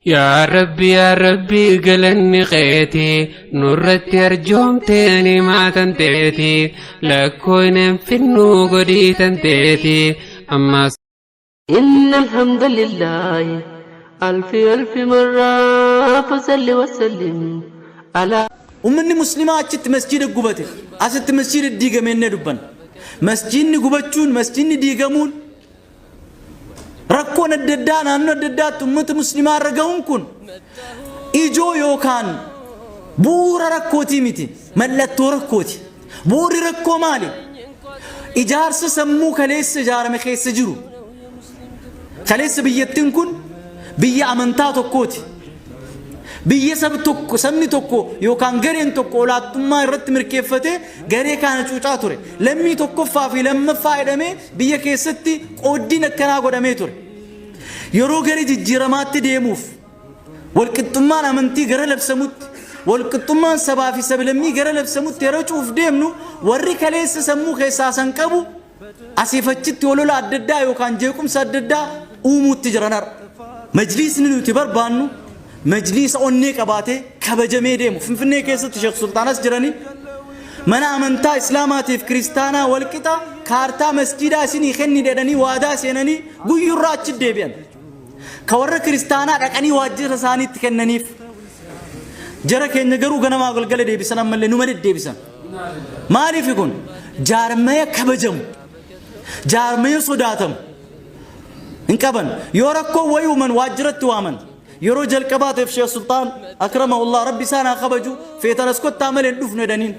Yaa Rabbi, yaa Rabbi, galanni keeti, nurratti arjoomtee nimaa tanteeti, lakkooynen finnuu godhii tanteeti ammas. إن الحمد لله ألف ألف مرة فصل وسلم على Ummanni Muslimaa achitti masjiida gubate, asitti masjiida diigame jennee dubbanna. Masjiidni gubachuun, masjiidni diigamuun, rakkoon adda addaa naannoo adda addaatti ummata Muslimaa irra gahuun kun ijoo yookaan bu'uura rakkootii miti, mallattoo rakkooti. Bu'uurri rakkoo maali? Ijaarsa sammuu kaleessa ijaarame keessa jiru. Kaleessa biyyattiin kun biyya amantaa tokkooti. Biyya sab tokko, sabni tokko yookaan gareen tokko olaantummaa irratti mirkeeffatee garee kaana cuucaa ture. Lammii tokkoffaa fi lammaffaa jedhamee biyya keessatti qooddiin akkanaa godhamee ture. Yeroo gara jijjiiramaatti deemuuf walqixxummaan amantii gara labsamutti, walqixxummaan sabaa fi sablammii gara labsamutti yeroo cuuf deemnu, warri kaleessa sammuu keessaa san qabu asiif achitti olola adda addaa yookaan jeequmsa adda addaa uumuutti jiran har'a. Majliisni nuti barbaannu majliisa onnee qabaatee kabajamee deemu. Finfinnee keessatti Sheekh Sultaanas jiranii mana amantaa Islaamaatiif Kiristaanaa walqixa kaartaa masjiidaa isinii kenni jedhanii waadaa seenanii guyyurraa achi deebi'an. Ka warra Kiristaanaa dhaqanii waajjira isaaniitti kennaniif. Jara keenya garuu ganamaa galgala deebisan, ammallee numa deddeebisan. Maaliif kun jaarmaya kabajamu, jaarmaya sodaatamu hin qaban. Yoo rakkoo wayii uuman waajjiratti waaman. Yeroo jalqabaatiif Sheekh Sultaan akramahullah, Rabbi isaan haa kabaju, feetan as kottaa malee hin dhufnu jedhaniin.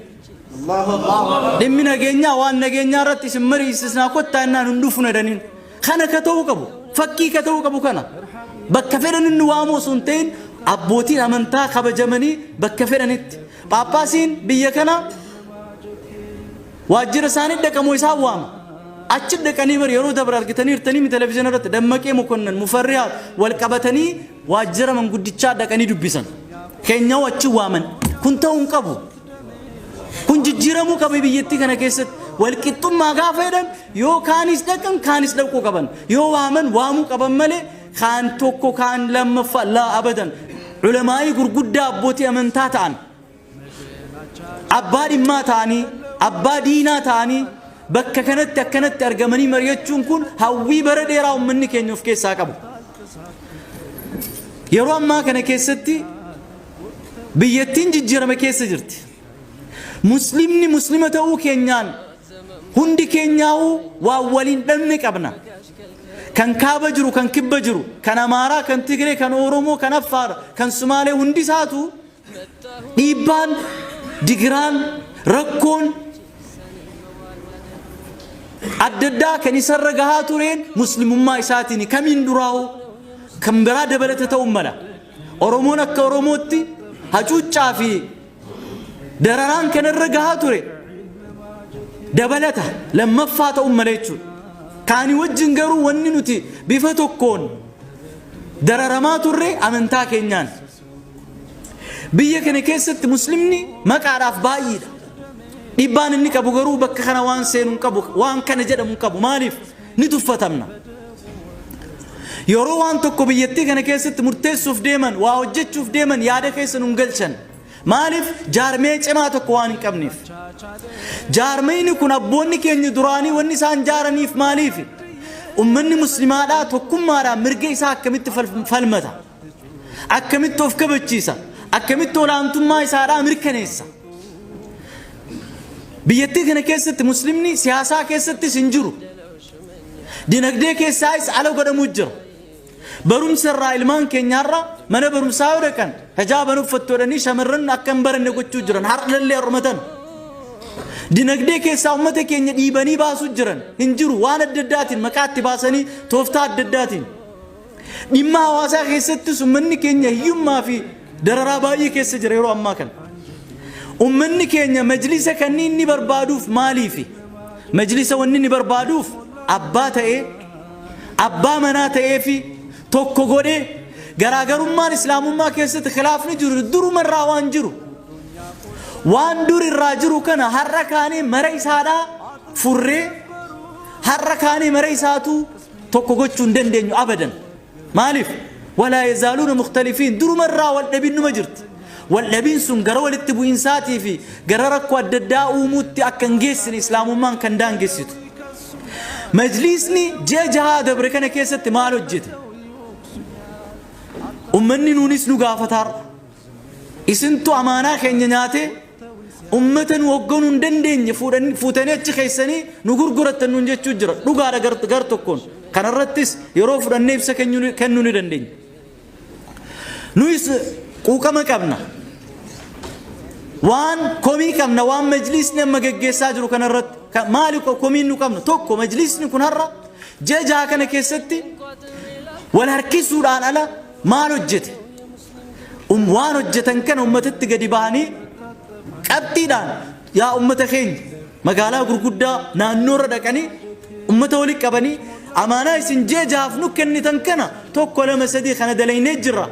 Dhimmi nageenyaa waan nageenyaa irratti isin mariisisnaa kottaa jennaan hin dhufnu jedhaniin. Kana ka ta'uu qabu, fakkii ka ta'uu qabu kana. Bakka fedhan inni waamuu osoo hin ta'in abbootiin amantaa kabajamanii bakka fedhanitti. Phaaphaasiin biyya kana waajjira isaanii dhaqamoo isaan waama. Achi dhaqanii bar yeroo dabre argitanii jirtanii televezyiina irratti Dammaqee Mokonnan Mufarriyaat wal qabatanii waajjira manguddichaa dhaqanii dubbisan. Keenyaa'u achi waaman. Kun ta'uu hin qabu. Kun jijjiiramuu qaba biyyattii kana keessatti. Walqixxummaa gaafa jedhan yoo kaanis dhaqan kaanis dhaquu qaban. Yoo waaman waamuu qaban malee kaan tokko kaan lammaffaa laa abadan. Ulamaa'ii gurguddaa abbootii amantaa ta'an, abbaa dhimmaa ta'anii, abbaa diinaa ta'anii bakka kanatti akkanatti argamanii mari'achuun kun hawwii bara dheeraa uummanni keenya of keessaa qabu. Yeroo ammaa kana keessatti biyyattiin jijjiirama keessa jirti. Muslimni muslima ta'uu keenyaan hundi keenyaa'uu waan waliin dhabne qabna. Kan kaaba jiru, kan kibba jiru, kan Amaaraa, kan Tigree, kan Oromoo, kan Affaar, kan Sumaalee hundi isaatu dhiibbaan, digiraan, rakkoon adda addaa kan isarra gahaa tureen muslimummaa isaatiin kamiin duraa'u kan biraa dabalata ta'uu mala. Oromoon akka Oromootti hacuuccaa fi dararaan kanarra gahaa ture dabalata lammaffaa ta'uu mala jechuudha. Kaanii wajjin garuu wanni nuti bifa tokkoon dararamaa turre amantaa keenyaan. Biyya kana keessatti muslimni maqaadhaaf baay'eedha. Dhiibbaan inni qabu garuu bakka kana waan seenu hin qabu, waan kana jedhamu hin qabu. Maaliif? Ni tuffatamna. Yeroo waan tokko biyyattii kana keessatti murteessuuf deeman, waa hojjechuuf deeman yaada keessa nun galchan. Maaliif? Jaarmee cimaa tokko waan hin qabneef. Jaarmeyni kun abboonni keenya duraanii wanni isaan jaaraniif maaliif? Ummanni muslimaadhaa tokkummaadhaan mirga isaa akkamitti falmata? Akkamitti of kabachiisa? Akkamitti olaantummaa isaadhaa mirkaneessa? Biyyattii kana keessatti muslimni siyaasaa keessattis hin jiru. Dinagdee keessaayis ala godhamuu jira. Barumsa irraa ilmaan keenyaarraa mana barumsaa yoo dhaqan hijaaban uffattu jedhanii shamarran akka hin baranne gochuu jiran har'allee har'umatan. Dinagdee keessaa uummata keenya dhiibanii baasuu jiran hin jiru waan adda addaatiin maqaatti baasanii tooftaa adda addaatiin. Dhimma hawaasaa keessattis uummanni keenya hiyyummaa fi dararaa baay'ee keessa jira yeroo ammaa kana. Uummanni keenya majlisa kanneen inni barbaaduuf maaliifi? Majlisa wanni inni barbaaduuf abbaa ta'ee, abbaa manaa ta'ee fi tokko godhee garaagarummaan islaamummaa keessatti khilaafni jiru durumarraa waan jiru. Waan dur irraa jiru kana har'a kaanee mara isaadhaa furree har'a kaanee mara isaatu tokko gochuu hin dandeenyu abadan. Maaliif? Walaa yazaaluuna mukhtalifiin, durumarraa wal dhabiin numa jirti. Wal dhabiin sun gara walitti bu'insaatii fi gara rakkoo adda addaa uumuutti akka hin geessine islaamummaan kan daangessitu. Majliisni ji'a jahaa dabre kana keessatti maal hojjete? Ummanni nuunis nu gaafataarra. Isintu amaanaa keenya nyaatee ummata nu hogganuu hin dandeenye fuutanii achi keessanii nu gurgurattan nuun jechuu jira. Dhugaadha gar tokkoon. Kanarrattis yeroo fudhannee ibsa kennuu ni dandeenya. Nuyis quuqama qabna. Waan komii qabna waan majlisni amma geggeessaa jiru kanarratti. Maali komiin nu qabnu? Tokko, majlisni kun har'a ji'a 6 kana keessatti wal harkisuudhaan ala maal hojjete? Waan hojjetan kana ummatatti gadi bahanii qabxiidhaan yaa ummata keenya magaalaa gurguddaa naannoorra dhaqanii ummata walitti qabanii, amaanaa isin ji'a 6f nu kennitan kana tokko, lama, sadii kana dalaynee jirra.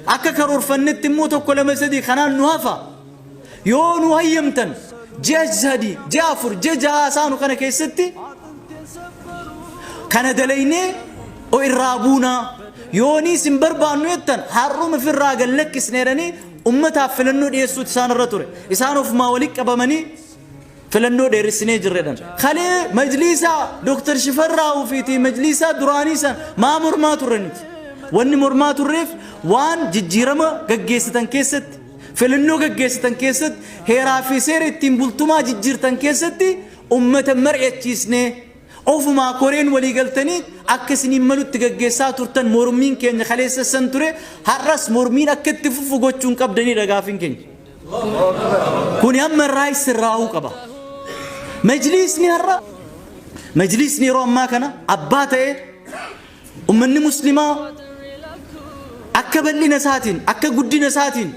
Akka karoorfannetti immoo tokko, lama, sadii kanaan nu hafa. Yoo nu hayyamtan ji'a 3, ji'a 4, ji'a 6 isaanu kana keessatti kana dalaynee o irraa buunaa, yoonii isin barbaannu jettan har'uma ofirraa gad lakkisne jedhanii ummataaf filannoo dhiyeessuuti isaan irra ture. Isaan ofumaa walitti qabamanii filannoo dheeressinee jirre jedhan. Kalee majliisaa Dooktar Shifarraa ofiitii majliisaa duraanii san maa mormaa turre nuti? Wanni mormaa turreef waan jijjiirama gaggeessitan keessatti, filannoo gaggeessitan keessatti, heeraa fi seera ittiin bultumaa jijjiirtan keessatti ummata mari'achiisnee ofumaa koreen walii galtanii akka isiniin malutti gaggeessaa turtan. Mormiin keenya kaleessa san ture, har'as mormiin akka itti fufu gochuun qabdanidha gaafiin keenya. Kuni amma irraa sirraa'uu qaba. Majliisni har'a, majliisni yeroo ammaa kana abbaa ta'ee ummanni muslimaa akka bal'ina isaatiin, akka guddina isaatiin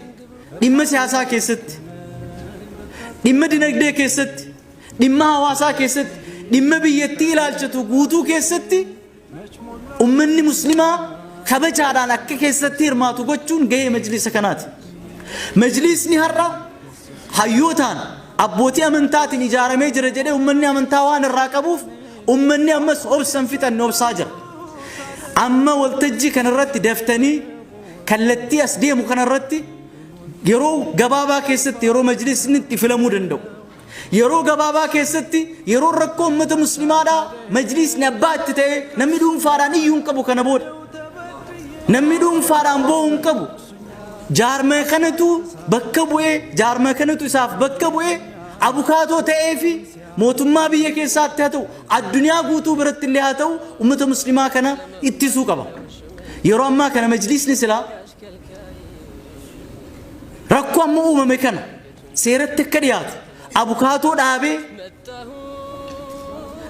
dhimma siyaasaa keessatti, dhimma dinagdee keessatti, dhimma hawaasaa keessatti, dhimma biyyattii ilaalchatu guutuu keessatti ummanni muslimaa kabajaadhaan akka keessatti hirmaatu gochuun gahee majlisa kanaati. Majlisni har'a hayyootaan, abbootii amantaatiin ijaaramee jira jedhee ummanni amantaa waan irraa qabuuf ummanni ammas obsan fixanne obsaa jira. Amma waltajjii kanarratti daftanii kallattii as deemu kanarratti yeroo gabaabaa keessatti yeroo majlisni itti filamuu danda'u. Yeroo gabaabaa keessatti yeroo rakkoo uummata muslimaadhaa majlisni abbaa itti ta'e, namni dhuunfaadhaan iyyuu hin qabu kana booda. Namni dhuunfaadhaan boo'uu hin qabu. Jaarmee kanatu bakka bu'ee, jaarmee kanatu isaaf bakka bu'ee abukaatoo ta'ee fi mootummaa biyya keessaatti haa ta'u, addunyaa guutuu biratti illee haa ta'u, uummata muslimaa kana ittisuu qaba. Yeroo ammaa kana majlisni silaa rakkoo amma uumame kana seeratti akka dhiyaatu abukaatoo dhaabee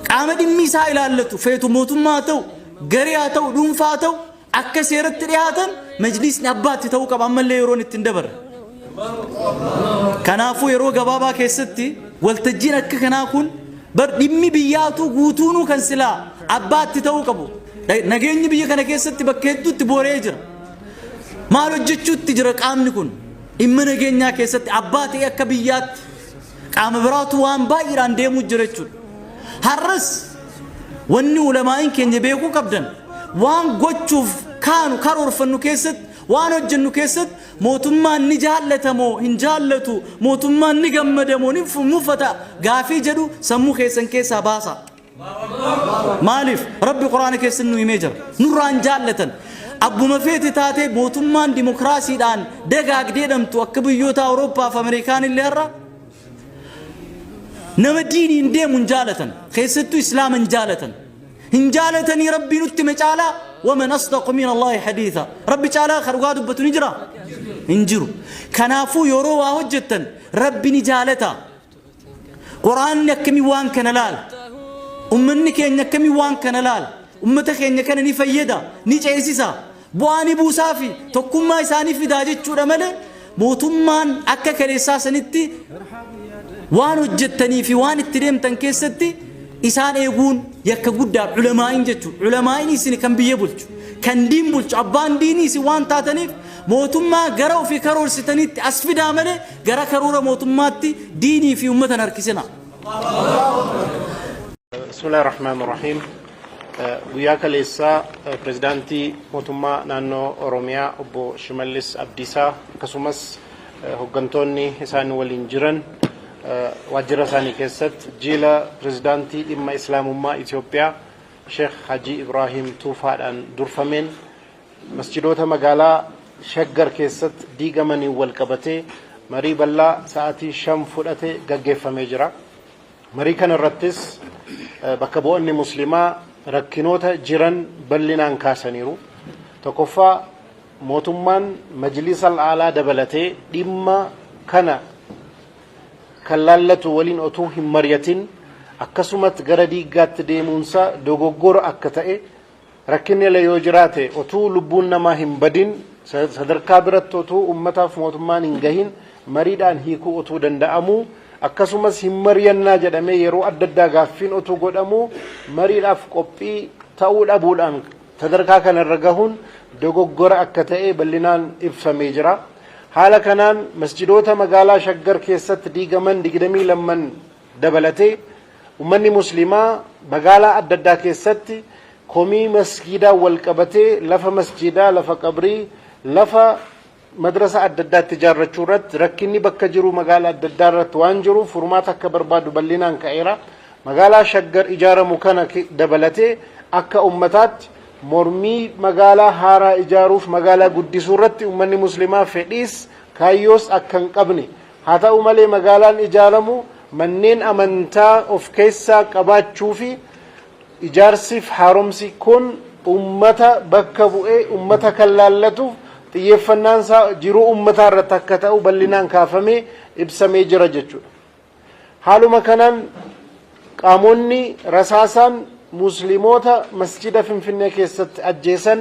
qaama dhimmi isaa ilaallatu, feetu mootummaa haa ta'u, garee haa ta'u, dhuunfaa haa ta'u, akka seeratti dhiyaatan majlisni abbaatti ta'uu qaba, ammallee yeroon ittiin dabarre. Kanaafuu yeroo gabaabaa keessatti waltajjiin akka kanaa kun bar dhimmi biyyaatu guutuunuu kan silaa abbaatti ta'uu qabu. Nageenyi biyya kana keessatti bakka hedduutti boora'ee jira. Maal hojjechuutti jira qaamni kun? Dhimma nageenyaa keessatti abbaa ta'e akka biyyaatti qaama biraatu waan baay'eedhaan deemuu jira jechuudha. Har'as wanni ulamaa'iin keenya beekuu qabdan, waan gochuuf kaanu karoorfannu keessatti, waan hojjennu keessatti mootummaan ni jaallatamoo hin jaallatu, mootummaan ni gammadamoo ni mufata gaafii jedhu sammuu keessan keessaa baasa. Maaliif? Rabbi Quraana keessa nu himee jira. Nurraan jaallatan. Abbuma feete taatee mootummaan dimokiraasiidhaan dagaagdee dhamtu akka biyyoota Awurooppaa fi Ameerikaan illee har'a nama diiniin deemu hin jaalatan. Keessattuu Islaama hin jaalatan. Hin jaalatanii. Rabbii nutti hime caalaa, waman asdaqu min Allaahi hadiitha. Rabbi caalaa kan dhugaa dubbatu ni jira? Hin jiru. Kanaafuu yeroo waa hojjettan Rabbi ni jaalata. Quraanni akkamii waan kana laala? Ummanni keenya akkamii waan kana laala? Ummata keenya kana ni fayyada, ni ceesisa, bu'aa ni buusaa fi tokkummaa isaanii fidaa jechuudha malee mootummaan akka kaleessaa sanitti waan hojjettanii fi waan itti deemtan keessatti isaan eeguun yakka guddaa ulamaa'iin jechuudha. Ulamaa'iin isin kan biyya bulchu, kan diin bulchu, abbaan diinii isin waan taataniif mootummaa gara ofii karoorsitanitti as fidaa malee gara karoora mootummaatti diinii fi uummata hin harkisina. بسم الله الرحمن الرحيم. Guyyaa kaleessaa pirezidaantii mootummaa naannoo Oromiyaa obbo Shimallis Abdiisaa akkasumas hooggantoonni isaan waliin jiran waajjira isaanii keessatti jiila pirezidaantii dhimma Islaamummaa Itoophiyaa Sheekh Hajii Ibraahim Tuufaadhaan durfameen masjidoota magaalaa Shaggar keessatti diigamaniin wal qabatee marii bal'aa sa'aatii 5 fudhate gaggeeffamee jira. Marii kana irrattis bakka bu'oonni muslimaa rakkinoota jiran bal'inaan kaasaniiru. Tokkoffaa, mootummaan majlisa al'aalaa dabalatee dhimma kana kan laallatu waliin otuu hin mari'atin akkasumatti gara diiggaatti deemuunsaa dogoggora akka ta'e, rakkinni illee yoo jiraate otuu lubbuun namaa hin badin, sadarkaa biratti otuu ummataaf mootummaan hin gahin mariidhaan hiikuu otuu danda'amu, akkasumas hin mari'annaa jedhamee yeroo adda addaa gaaffiin otuu godhamu mariidhaaf qophii ta'uu dhabuudhaan sadarkaa kanarra gahuun dogoggora akka ta'e bal'inaan ibsamee jira. Haala kanaan masjidoota magaalaa Shaggar keessatti diigaman 22 dabalatee ummanni muslimaa magaalaa adda addaa keessatti komii masgiidaa wal qabatee lafa masjidaa, lafa qabrii, lafa madrasa adda addaatti ijaarrachuu irratti rakkinni bakka jiru magaalaa adda addaa irratti waan jiruuf furmaata akka barbaadu bal'inaan ka'eera. Magaalaa Shaggar ijaaramu kana dabalatee akka ummataatti mormii magaalaa haaraa ijaaruuf magaalaa guddisuu irratti ummanni muslimaa fedhiis kaayyoos akka hin qabne, haa ta'u malee magaalaan ijaaramu manneen amantaa of keessaa qabaachuu fi ijaarsiif haaromsi kun ummata bakka bu'ee ummata kan laallatuuf xiyyeeffannaan isaa jiruu ummataa irratti akka ta'u bal'inaan kaafamee ibsamee jira jechuudha. Haaluma kanaan qaamonni rasaasaan musliimoota masjida Finfinnee keessatti ajjeesan,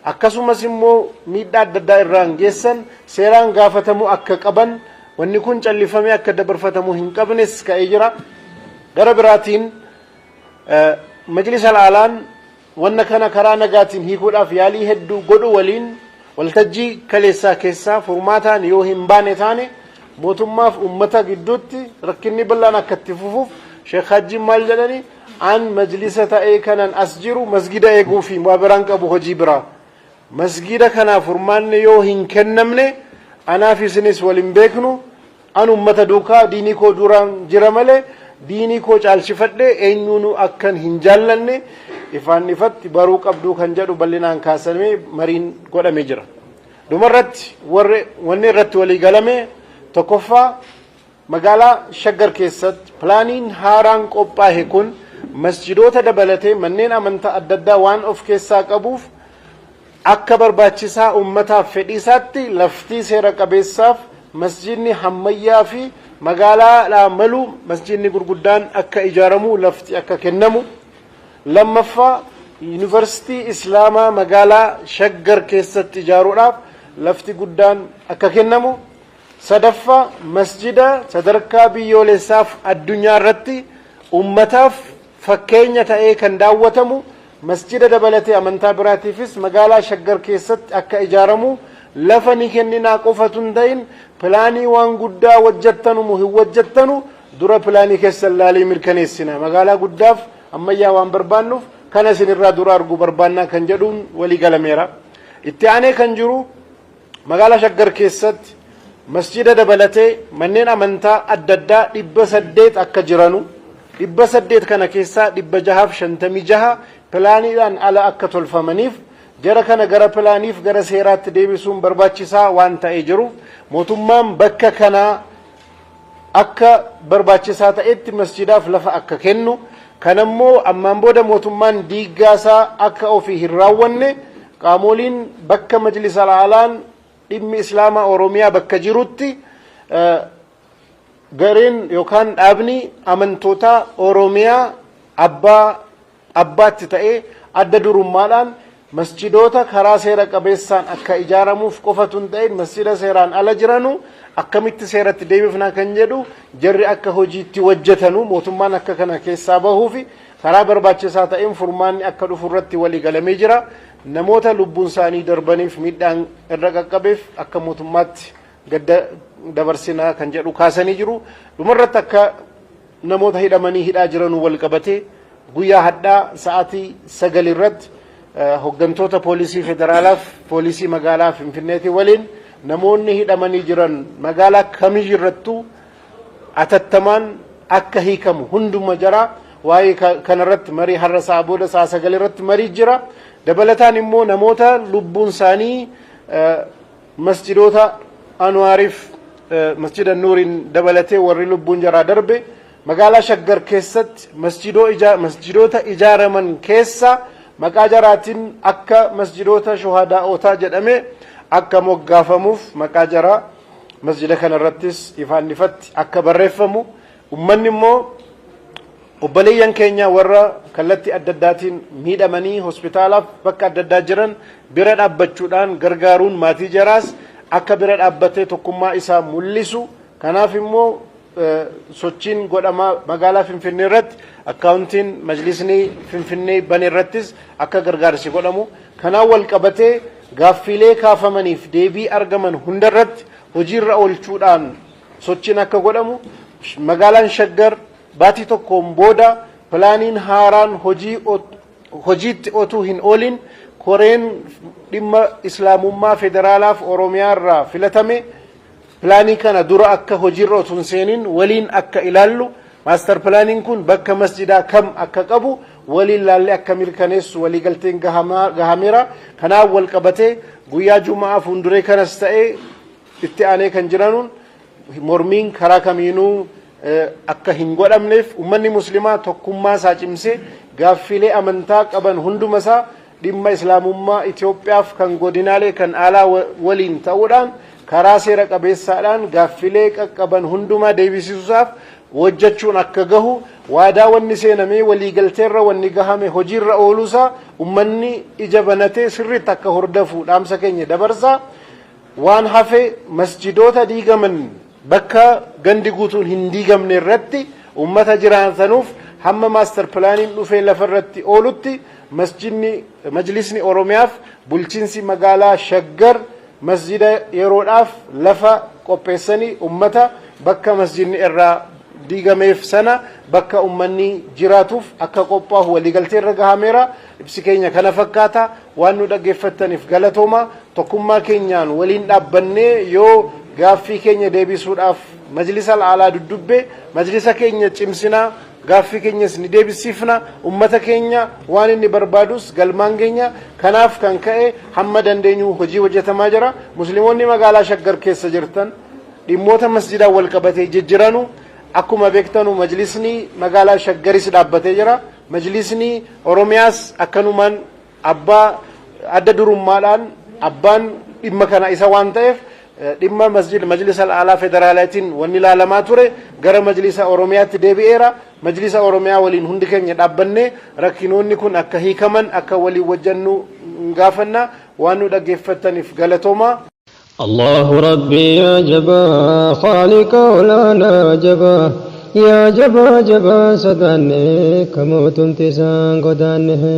akkasumas immoo miidhaa adda addaa irraan geessan seeraan gaafatamuu akka qaban, wanni kun callifamee akka dabarfatamuu hin qabnes ka'ee jira. Gara biraatiin majlisa alaalaan wanna kana karaa nagaatiin hiikuudhaaf yaalii hedduu godhu waliin waltajjii kaleessaa keessaa furmaataan yoo hin baane taane mootummaaf ummata gidduutti rakkinni bal'aan akka itti fufuuf, Sheekh Hajjiin maal jedhani? An majlisa ta'ee kanan as jiru masgida eeguu fi waa biraan qabu, hojii biraa. Masgida kanaaf furmaanni yoo hin kennamne anaaf isinis wal hin beeknu. An ummata duukaa diinii koo duraan jira malee diinii koo caalchifadhe eenyuunuu akkan hin jaallanne ifaan ifatti baruu qabduu kan jedhu bal'inaan kaasamee mariin godhame jira. Dhumarratti warri wanni irratti walii galame, tokkoffaa, magaalaa Shaggar keessatti pilaaniin haaraan qophaa'e kun masjidoota dabalatee manneen amantaa adda addaa waan of keessaa qabuuf akka barbaachisaa ummataaf fedhiisaatti laftii seera qabeessaaf masjidni hammayyaa fi magaalaadhaa malu, masjidni gurguddaan akka ijaaramu lafti akka kennamu. Lammaffaa, yuunivarsiitii Islaamaa magaalaa Shaggar keessatti ijaaruudhaaf lafti guddaan akka kennamu. Sadaffaa, masjida sadarkaa biyyoolessaaf addunyaa irratti ummataaf fakkeenya ta'ee kan daawwatamu masjida dabalatee amantaa biraatiifis magaalaa Shaggar keessatti akka ijaaramu lafa ni kenninaa qofatu hin ta'in, pilaanii waan guddaa hojjettanu moo hin hojjettanu dura pilaanii keessan laalee mirkaneessina, magaalaa guddaaf ammayyaa waan barbaannuuf kana isinirraa dura arguu barbaannaa kan jedhuun walii galameera. Itti aanee kan jiru magaalaa Shaggar keessatti masjida dabalatee manneen amantaa adda addaa 800 akka jiranu, 800 kana keessaa 656 pilaaniidhaan ala akka tolfamaniif, jara kana gara pilaaniif gara seeraatti deebisuun barbaachisaa waan ta'ee jiruuf mootummaan bakka kanaa akka barbaachisaa ta'etti masjidaaf lafa akka kennu, kanammoo ammaan booda mootummaan diiggaasaa akka ofii hin raawwanne qaamoliin bakka majlisa alaalaan dhimmi Islaamaa Oromiyaa bakka jirutti gareen yookaan dhaabni amantoota Oromiyaa abbaa abbaatti ta'ee adda durummaadhaan masjidoota karaa seera qabeessaan akka ijaaramuuf qofatu hin ta'in, masjida seeraan ala jiranu akkamitti seeratti deebifnaa kan jedhu jarri akka hojiitti hojjetanu, mootummaan akka kana keessaa bahuu fi karaa barbaachisaa ta'een furmaanni akka dhufu irratti walii galamee jira. Namoota lubbuun isaanii darbaniif, miidhaan irra qaqqabeef akka mootummaatti gadda dabarsinaa kan jedhu kaasanii jiru. Dhumarratti akka namoota hidhamanii hidhaa jiranuu wal qabatee Guyyaa hadhaa sa'aatii 9 irratti hoggantoota poolisii federaalaaf poolisii magaalaa Finfinneetii waliin namoonni hidhamanii jiran magaalaa kamiyyirrattuu atattamaan akka hiikamu hunduma jara waa'ee kanarratti marii har'a sa'a booda sa'a 9 irratti marii jira. Dabalataan immoo namoota lubbuun isaanii masjidoota Anwaariif masjida Nuuriin dabalatee warri lubbuun jaraa darbe magaalaa Shaggar keessatti masjidoota ijaaraman keessa maqaa jaraatiin akka masjidoota shuhadaa'otaa jedhame akka moggaafamuuf maqaa jaraa masjida kanarrattis ifaan ifatti akka barreeffamu, ummanni immoo obboleeyyan keenya warra kallattii adda addaatiin miidhamanii hospitaalaaf bakka adda addaa jiran bira dhaabbachuudhaan gargaaruun maatii jaraas akka bira dhaabbatee tokkummaa isaa mul'isu. Kanaaf immoo sochiin godhamaa magaalaa Finfinnee irratti akkaawuntiin majlisni Finfinnee bane irrattis akka gargaarsi godhamu, kanaan wal qabatee gaaffiilee kaafamaniif deebii argaman hundarratti hojiirra oolchuudhaan sochiin akka godhamu, magaalaan Shaggar baatii tokkoon booda pilaaniin haaraan hojiitti otuu hin oolin koreen dhimma islaamummaa federaalaaf Oromiyaa irraa filatame pilaanii kana dura akka hojiirra otuu hin seenin waliin akka ilaallu, maastar pilaaniin kun bakka masjidaa kam akka qabu waliin laallee akka mirkaneessu waliigalteen gahameera. Kanaaf wal qabatee guyyaa Jumaa fuulduree kanas ta'ee itti aanee kan jiranuun mormiin karaa kamiinuu akka hin godhamneef, ummanni muslimaa tokkummaa isaa cimsee gaaffiilee amantaa qaban hunduma isaa dhimma islaamummaa Itoophiyaaf kan godinaalee kan alaa waliin ta'uudhaan karaa seera qabeessaadhaan gaaffiilee qaqqaban hundumaa deebisiisuusaaf hojjechuun akka gahu, waadaa wanni seenamee waliigalteerra wanni gahame hojiirra ooluusaa ummanni ija banatee sirriitti akka hordofu dhaamsa keenya dabarsaa. Waan hafe masjidoota diigaman bakka gandi guutuun hin diigamne irratti ummata jiraatanuuf hamma maastar pilaaniin dhufee lafarratti oolutti masjidni majlisni Oromiyaaf bulchiinsi magaalaa Shaggar masjida yeroodhaaf lafa qopheessanii ummata bakka masjidni irraa diigameef sana bakka ummanni jiraatuuf akka qophaa'u waliigaltee irra gahameera. Ibsi keenya kana fakkaata. Waan nu dhaggeeffattaniif galatooma. Tokkummaa keenyaan waliin dhaabbannee yoo gaaffii keenya deebisuudhaaf majlisa alaalaa duddubbe majlisa keenya cimsinaa, gaaffii keenyas ni deebisiifna, ummata keenya waan inni barbaadus galmaan keenya. Kanaaf kan ka'e hamma dandeenyu hojii hojjetamaa jira. Musliimoonni magaalaa Shaggar keessa jirtan dhimmoota masjidaan wal qabatee jijjiranu akkuma beektanu majlisni magaalaa Shaggaris dhaabbatee jira. Majlisni Oromiyaas akkanumaan abbaa adda durummaadhaan abbaan dhimma kana isa waan ta'eef dhimma masjid majlisa alaalaa federaalaatiin wanni ilaalamaa ture gara majlisa Oromiyaatti deebi'eera. Majlisa Oromiyaa waliin hundi keenya dhaabbannee rakkinoonni kun akka hiikaman akka waliin wajjannu gaafanna. Waan nu dhaggeeffattaniif galatooma. الله ربي يا جبا خالق أولانا جبا يا جبا جبا صداني كموت انتسان قداني.